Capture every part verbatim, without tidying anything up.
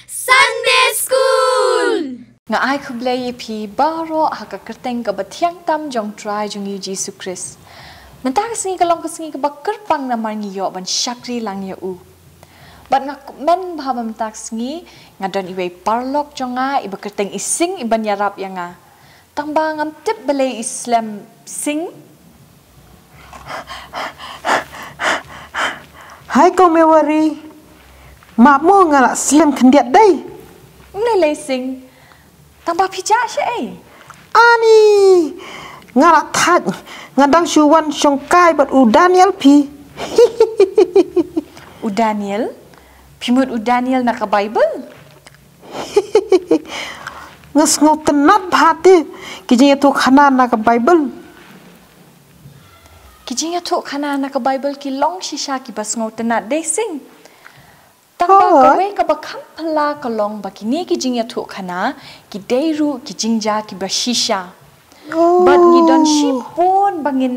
Sunday School. Nga ai khublei ïa phi baroh ha ka kyrteng kaba thiang tam jong Trai jong ngi Jisu Khrist. Mynta ka sngi ka long ka sngi kaba kyrpang namar ngi ïoh ban shakri lang ïa u. Bad nga kmen bha ba mynta ka sngi nga don iwei paralok jong nga iba kyrteng i Sing iban ïarap ïa nga. Tangba ngam tip balei i slem, Sing. Hai ko Mewari. Map mo nga la slem khyndiat dei. Ym lei lei Sing. Tangba phi jah shaei? Ani. Nga la thait. Nga dang shu wan shongkai bad u Daniel phi. U Daniel? Phi mut u Daniel na ka Bible? Nga sngewtynnat bha te ki jingïathuhkhana na ka Bible. Ki jingïathuhkhana na ka Bible ki long shisha kiba sngewtynnat dei Sing. Tangba kawei kaba kham phylla ka long ba kine ki jingïathuhkhana ki dei ruh ki jingjia kiba shisha. Bad ngi don shibun ba ngin,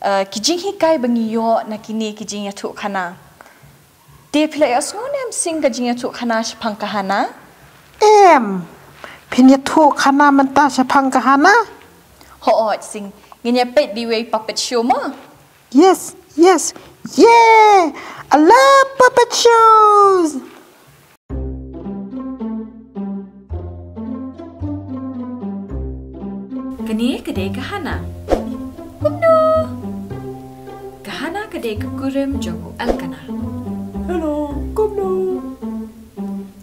eh, ki jinghikai ba ngi ïoh na kine ki jingïathuhkhana. Te phi la ïohsngew ne em Sing ka jingïathuhkhana shaphang ka Hana? Em, phin ïathuhkhana mynta shaphang ka Hana? Hooid Sing, ngin ïa peit da iwei puppet show mo? Yes, yes, yeah, I love puppet shows. Kane ka dei ka Hana. Kumno? Ka Hana ka dei ka kurim jong u Elkana. Hello, kumno?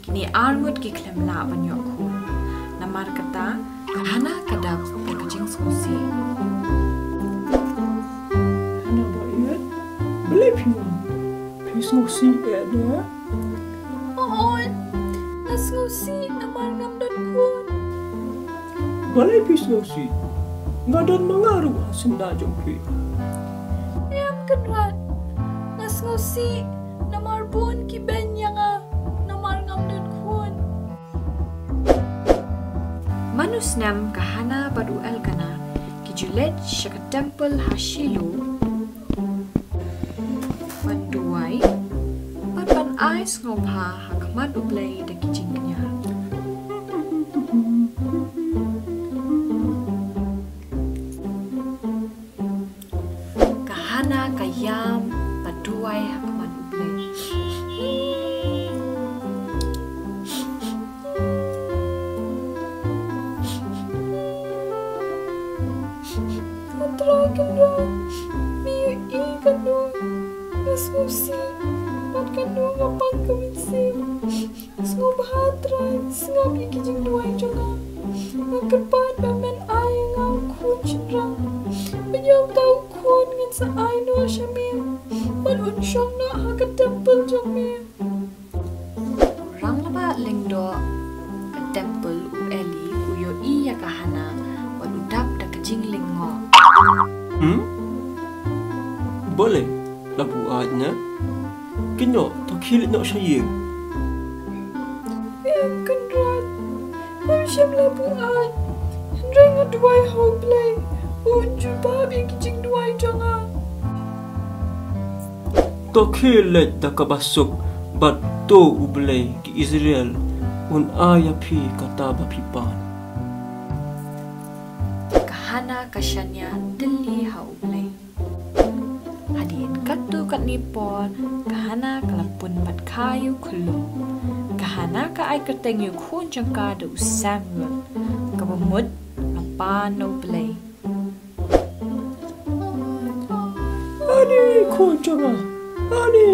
Kine arngut ki khlem lah ban ïoh khun. Namar kata ka Hana ka dap da ka jingsngewsih. Hana ba ïeit, balei phi wan? Phi sngewsih ïa ne? Hooid, nga sngewsih namar ngam don khun. Balei phi sngewsih? Nga don ma nga ruh ha syndah jong phi. Em Kynrad, nga sngewsih namar bun ki beiñ ïa nga namar ngam don khun. Man u snem ka Hana bad u Elkana ki ju leit sha ka templ ha Shilo ban duwai bad ban ai sngewbha ha khmat U Blei da ki jingkñia. Ka Hana ka ïam bad duwai ha khmat U Blei. Ko Trai Kynrad, me ïohi katno nga sngewsih bad katno nga pang ka mynsiem. Sngewbha Trai, sngap ïa ki jingduwai jong nga. Nga kyrpad ba men ai ïa nga u khun shynrang. Bad ïa uta u khun ngan sa ai noh sha me bad un shong noh ha ka templ jong me. U rangbah lyngdoh ka templ u Eli u ïohi ïa ka Hana bad u dap da ka jinglyngngoh. Hmm? Balei la buaid ne? Kynnoh to khie leit noh sha ïing. Em Kynrad, ngam shym la buaid. Hynrei nga duwai ha U Blei ba un jubab ïa ki jingduwai jong nga. To khie leit da kaba suk bad to U Blei ki Israel un ai ïa phi kata ba phi pan. Ka Hana ka shaniah tylli ha U Blei. Hadien katto katne por ka Hana ka la pun bad kha ïa u khyllung. Ka Hana ka ai kyrteng ïa u khun jong ka da u Samuel, kaba mut nga pan na U Blei. Ani khun jong nga, ani.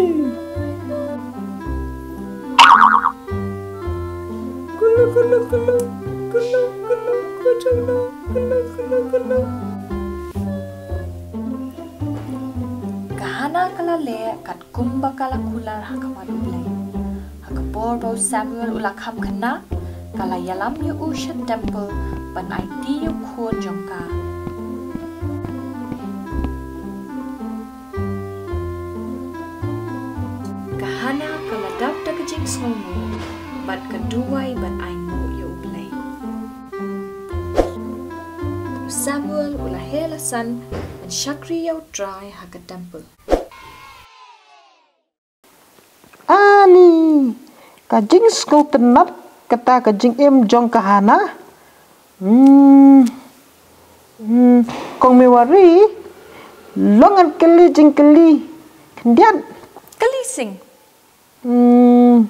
Kulu kulu kulu kulu kulu khun jong nga, kulu kulu kulu. Ka Hana ka la leh kat kumba ka la kular ha khmat U Blei. Ha ka por ba u Samuel u la kham khynnah, ka la ïalam ïa u sha templ ban aiti ïa u khun jong ka. Ka Hana ka la dap da ka jingsngewnguh bad ka duwai ban ainguh ïa U Blei. U Samuel u la heh la san ban shakri ïa U Trai ha ka templ. Ani, Ka jingsngewtynnat kata ka jingim jong ka Hana. Hmm. Hmm. Kong Mewari, long ngan kylli jingkylli khyndiat. Kylli Sing. Hmm.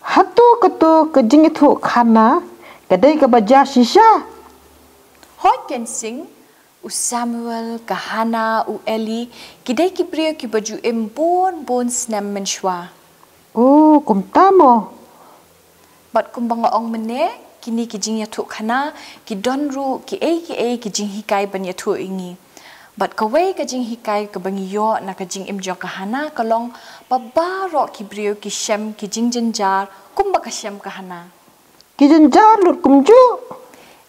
Hato kato ka jingïathuhkhana ka dei kaba jia shisha? Hooid keiñ Sing, u Samuel, ka Hana, u Eli, ki dei ki briew kiba ju im bun bun snem mynshuwa. Oh, kumta mo. Bad kumba nga ong mynne, kine ki jingïathuhkhana ki don ruh kiei kiei ki jinghikai ban ïathuh ïa ngi. Bad kawei ka jinghikai kaba ngi ïoh na ka jingim jong ka Hana ka long ba baroh ki briew ki shem ki jingjynjar kumba ka shem ka Hana. Ki jynjar lut kumjuh?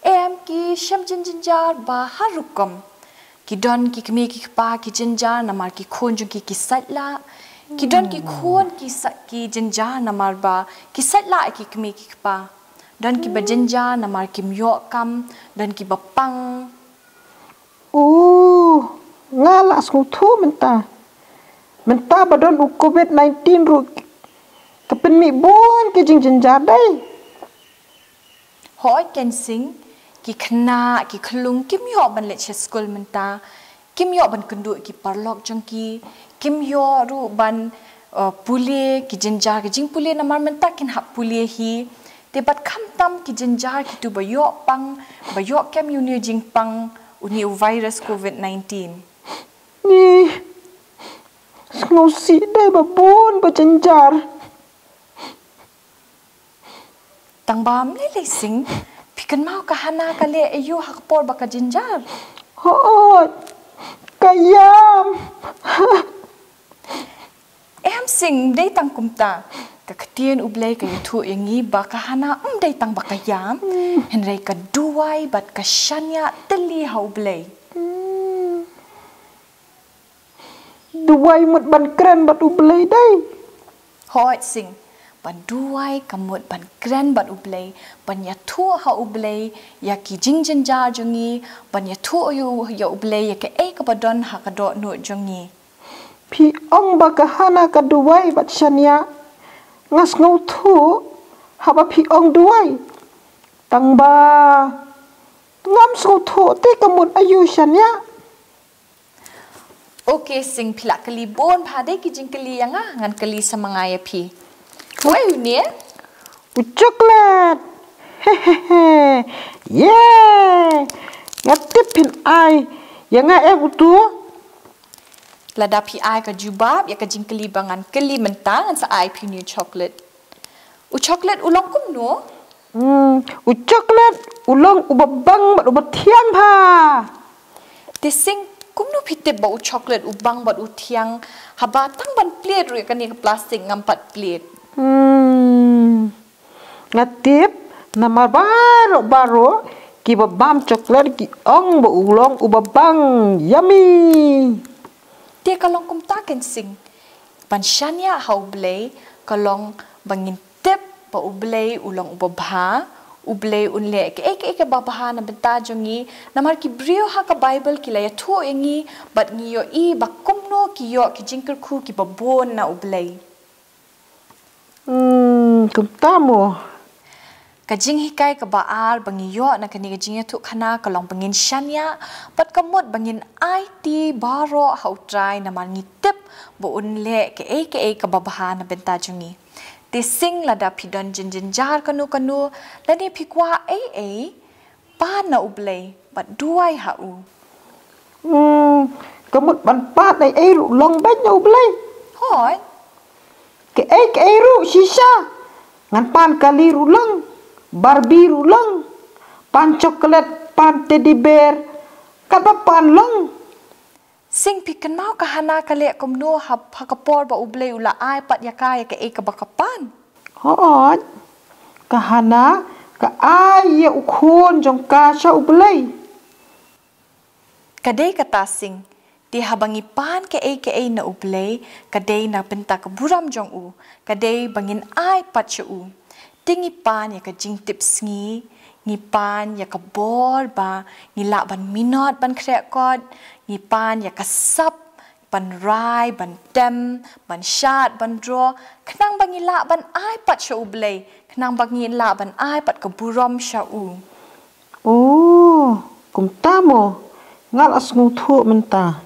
Em, ki shem jingjynjar ba har rukom. Ki don ki kmie ki kpa ki jynjar namar ki khun jong ki ki sait lah. Ki don ki khun ki sa-, ki jynjar namar ba ki sait lah ïa ki kmie ki kpa. Don kiba jynjar namar kim ïoh kam, don kiba pang. Oh, nga la sngewthuh mynta. Mynta ba don u covid nineteen ruh ka pynmih bun ki jingjynjar dei. Hooid keiñ Sing, ki khynnah ki khyllung kim ïoh ban leit sha skul mynta, kim ïoh ban kynduh ki paralok jong ki, kim ïoh ruh ban, uh, pule, ki jynjar ki jingpule namar mynta kin hap pule hi. Te bad khamtam ki jynjar kito ba ïoh pang, ba ïoh kem ïa une u jingpang, une u virus covid nineteen. Ni sngewsih dei ba bun ba jynjar. Tang ba ym lei lei Sing, phi kynmaw ka Hana ka leh aïu ha ka por ba ka jynjar? Hooid, ka ïam. Em Sing, ym dei tang kumta. Ka ktien U Blei ka ïathuh ïa ngi ba ka Hana ym dei tang ba ka ïam, hynrei ka duwai bad ka shaniah tylli ha U Blei. Duwai mut ban kren bad U Blei dei. Hooid Sing, ban duwai ka mut ban kren bad U Blei, ban ïathuh ha U Blei ïa ki jingjynjar jong ngi, ban ïathuh ïa U, ïa U Blei ïa kaei kaba don ha ka dohnud jong ngi. Phi ong ba ka Hana ka duwai bad shaniah, nga sngewthuh haba phi ong duwai. Tang ba ngam sngewthuh te ka mut aïu shaniah. Ok Sing, phi lah kylli bun bha, dei ki jingkylli ïa nga, ngan kylli sa ma nga ïa phi. Uei une? U chocolate. Hehehe. Yeah. Nga tip phin ai ïa nga em utu. Lada phi ai ka jubab ïa ka jingkylli ba ngan kylli mynta, ngan sa ai phi une u chocolate. U chocolate u long kumno? Hmm, u chocolate u long uba bang bad uba thiang bha. Te Sing, kumno phi tip ba u chocolate u bang bad u thiang, haba tang ban plied ruh ïa kane ka plastik ngam pat plied? Hmm. Nga tip namar baroh baroh kiba bam chocolate ki ong ba u long uba bang, yummy. Te ka long kumta keiñ Sing. Ban shaniah ha U Blei ka long ba ngin tip ba U Blei u long uba bha, U Blei un leh kaei kaei kaba bha na bynta jong ngi, namar ki briew ha ka Baibl ki la ïathuh ïa ngi bad ngi ïohi ba kumno ki ïoh ki jingkyrkhu kiba bun na U Blei. Hmm, kumta mo. Ka jinghikai kaba ar ba ngi ïoh na kane ka jingïathuhkhana ka long ba ngin shaniah bad ka mut ba ngin aiti baroh ha U Trai namar ngi tip ba un leh kaei kaei kaba bha na bynta jong ngi. Te Sing, lada phi don jingjynjar kano kano lane phi kwah ei ei, pan na U Blei bad duwai ha u. Hmm, ka mut ban pan ei ei ruh long beit na U Blei? Hooid. Kaei kaei ruh shisha. Ngan pan kali ruh long, Barbie ruh long, pan chocolate, pan teddy bear, katba pan long. Sing, phi kynmaw ka Hana ka leh kumno ha, ha ka por ba U Blei u la ai pat ïa ka ïa kaei kaba ka pan? Hooid. Ka Hana ka ai ïa u khun jong ka sha U Blei. Ka dei kata Sing, te haba ngi pan kaei kaei na U Blei ka dei na bynta ka burom jong u, ka dei ba ngin ai pat sha u. Te ngi pan ïa ka jingtip sngi, ngi pan ïa ka bor ba ngi lah ban minot ban khreh kot, ngi pan ïa ka sap, Ban rai, ban tem, ban shad, ban dro, khnang ba ngi lah ban ai pat sha U Blei, khnang ba ngi lah ban ai pat ka burom sha u. Oh, kumta mo. Nga la sngewthuh mynta.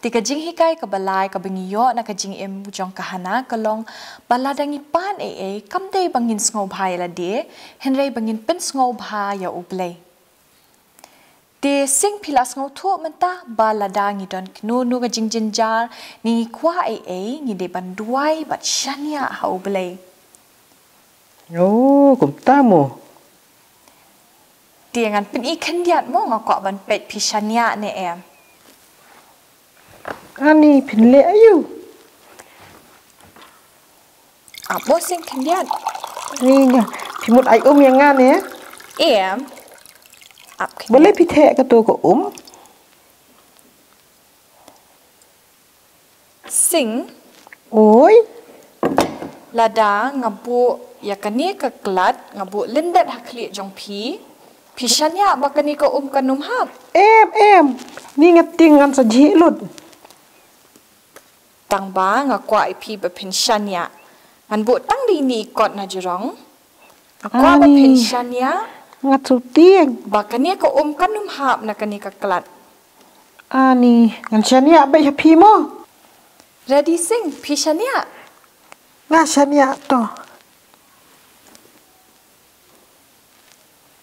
Te ka jinghikai kaba lai kaba ngi ïoh na ka jingim jong ka Hana ka long ba lada ngi pan ei ei kam dei ba ngin sngewbha ïa lade, hynrei ba ngin pynsngewbha ïa U Blei. Te Sing, phi la sngewthuh mynta ba lada ngi don kano kano ka jingjynjar ne ngi kwah ei ei, ngi dei ban duwai bad shaniah ha U Blei. Oh, kumta mo. Te ngan pyni khyndiat mo, nga kwah ban peit phi shaniah ne em. Ani, phin leh aïu? Ap mo Sing khyndiat. Ni nga, phi mut ai um ïa nga ne? Em. Ap khyndiat. Balei phi theh kato ka um? Sing. Oi. Lada nga buh ïa kane ka klat, nga buh lyndet ha khlieh jong phi, phi shaniah ba kane ka um kan ym hap? Em, em. Ni nga tieng ngan sa jhieh lut. Tang ba nga kwah ïa phi ba phin shaniah. Ngan buh tang dei ine i kot na jrong. Nga kwah ba phin shaniah. Nga shu tieng. Ba kane ka um kan ym hap na kane ka klat. Ani, ngan shaniah beit ha phi mo. Ready Sing, phi shaniah? Nga shaniah to.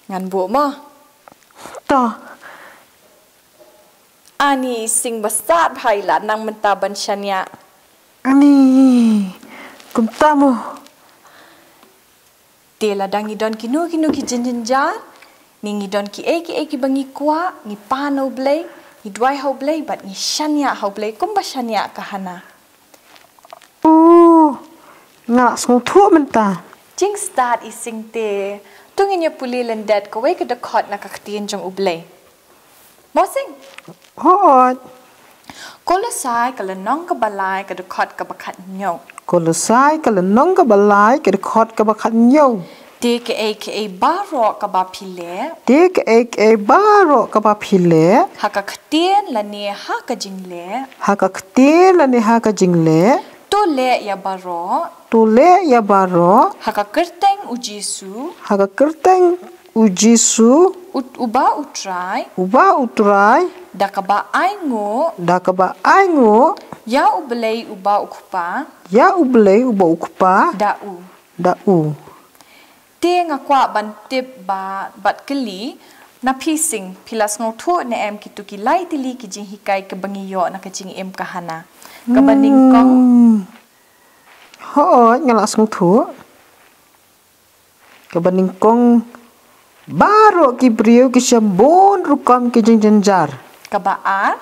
Ngan buh mo. To. Ani, Sing ba sat bha i la nang mynta ban shaniah. Ani, kumta mo. Te lada ngi don kino kino ki jingjynjar, ne ngi don kiei kiei kiba ngi kwah, ngi pan ha U Blei, ngi duwai ha U Blei bad ngi shaniah ha U Blei kumba shaniah ka Hana. Oh, nga la sngewthuh mynta. Jingstad i Sing te. To ngin ïa pule lyndet kawei ka dkhot na ka Ktien jong U Blei. Mo Sing. Hooid. Kolosai ka lynnong kaba lai ka dkhot kaba khathynñiew. Kolosai ka lynnong kaba lai ka dkhot kaba khathynñiew. Te kaei kaei baroh kaba phi leh. Te kaei kaei baroh kaba phi leh. Ha ka ktien lane ha ka jingleh. Ha ka ktien lane ha ka jingleh. To leh ïa baroh. To leh ïa baroh. Ha ka kyrteng U Jisu. Ha ka kyrteng U Jisu. U, uba U Trai. Uba U Trai. Da kaba ainguh. Da kaba ainguh. Ïa U Blei uba U Kpa. Ïa U Blei uba U Kpa. Da u. Da u. Te nga kwah ban tip ba, bad kylli na phi Sing, phi la sngewthuh ne em kito ki lai tylli ki jinghikai kiba ngi ïoh na ka jingim ka Hana? Kaba nyngkong. Hmm. Hooid, nga la sngewthuh. Kaba nyngkong, baroh ki briew ki shem bun rukom ki jingjynjar. Kaba ar.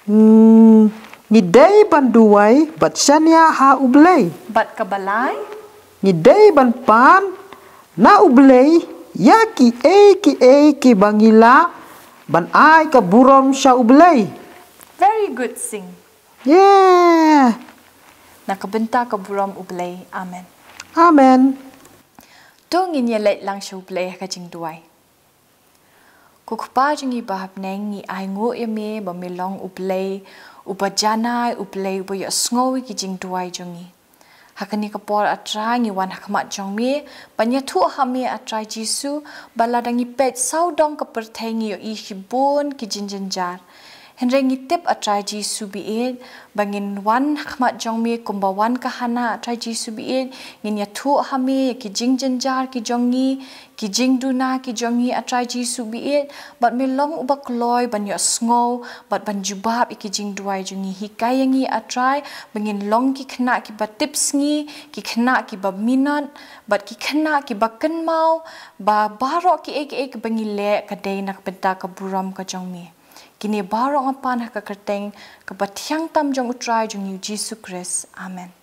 Hmm, ngi dei ban duwai bad shaniah ha U Blei. Bad kaba lai. Ngi dei ban pan na U Blei ïa kiei kiei kiba ngi lah ban ai ka burom sha U Blei. Very good Sing. Yeah. Na ka bynta ka burom U Blei. Amen. Amen. To ngin ïa leit lang sha U Blei ha ka jingduwai. Ko Kpa jong ngi ba ha bneng, ngi ainguh ïa me ba me long U Blei uba janai, U Blei uba ïohsngew ïa ki jingduwai jong ngi. Ha kane ka por A Trai ngi wan ha khmat jong me ban ïathuh ha me A Trai Jisu, ba lada ngi peit sawdong ka pyrthei ngi ïohi shibun ki jingjynjar. Hynrei ngi tip A Trai Jisu baieit ba ngin wan ha khmat jong me kumba wan ka Hana A Trai Jisu baieit, ngin ïathuh ha me ïa ki jingjynjar ki jong ngi, ki jingduna ki jong ngi A Trai Jisu baieit, bad me long uba kloi ban ïohsngew bad ban jubab ïa ki jingduwai jong ngi. Hikai ïa ngi A Trai ba ngin long ki khynnah kiba tipsngi, ki khynnah kiba minot, bad ki khynnah kiba kynmaw ba baroh kiei kiei kiba ngi leh ka dei na ka bynta ka burom ka jong me. Kine baroh nga pan ha ka kyrteng kaba thiang tam jong U Trai jong ngi U Jisu Khrist. Amen.